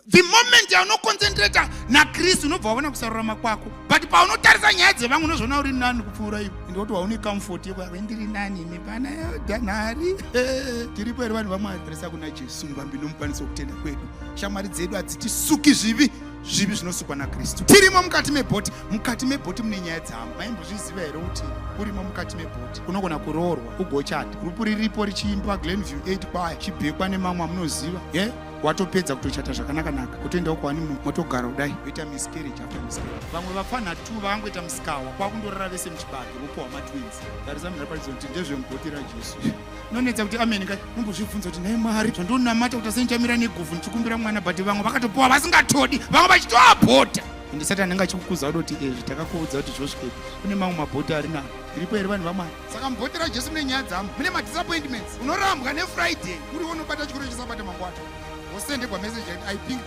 The moment yaunoconcentrata naKristu, unobva waona kusarurama kwako, but paunotarisa nyaya dzevamwe, unozviona uri nani kupfuura ivo. Ndikuti waune comfort yekuti ndiri nani nepana dhanhari. Tiripo here, vanhu vaMwari? Tarisa kuna Jesu, muvambi nomukwanisi wokutenda kwedu. Shamwari dzedu hadzitisuki zvivi, zvivi zvinosukwa naKristu. Tirimo mukati mebhoti. Mukati mebhoti mune nyaya dzamo. Maimbozviziva here kuti urimo mukati mebhoti unogona kuroorwa, ugochata, rupu riripo richiimba Glenview 8 kwaya, chibhekwa nemamwe amunoziva ye yeah? Watopedza kutochata zvakanaka-naka, kutoendawo kwani, motogara kudai, voita miscarriage after miscarriage. Vamwe vapfanha t vakangoita musikawa, kwakundorara vese muchibage, vopuhwa matwins. Tarisa munhu ariparidza kuti ndezvemubhoti raJesu. Nonetsa kuti ameni ka. Umbozvibvunza kuti, "Nhai Mwari, zvandonamata kuti asendichamira neguvhu ndichikumbira mwana?" But vamwe vakatopuwa vasingatodi, vamwe vachitoabhota. Ende Satani anenge achikukuza kudoti, "Ezvi takakuudza kuti zvosvikepi." Kune mamwe mabhoti ari nani. Iripo here, vanhu vaMwari? Saka mubhoti raJesu mune nyaya dzamo, mune madisappointments. Unorambwa neFriday, uri unobata chikoro chesabata, mangwana wosendegwa message, "I think."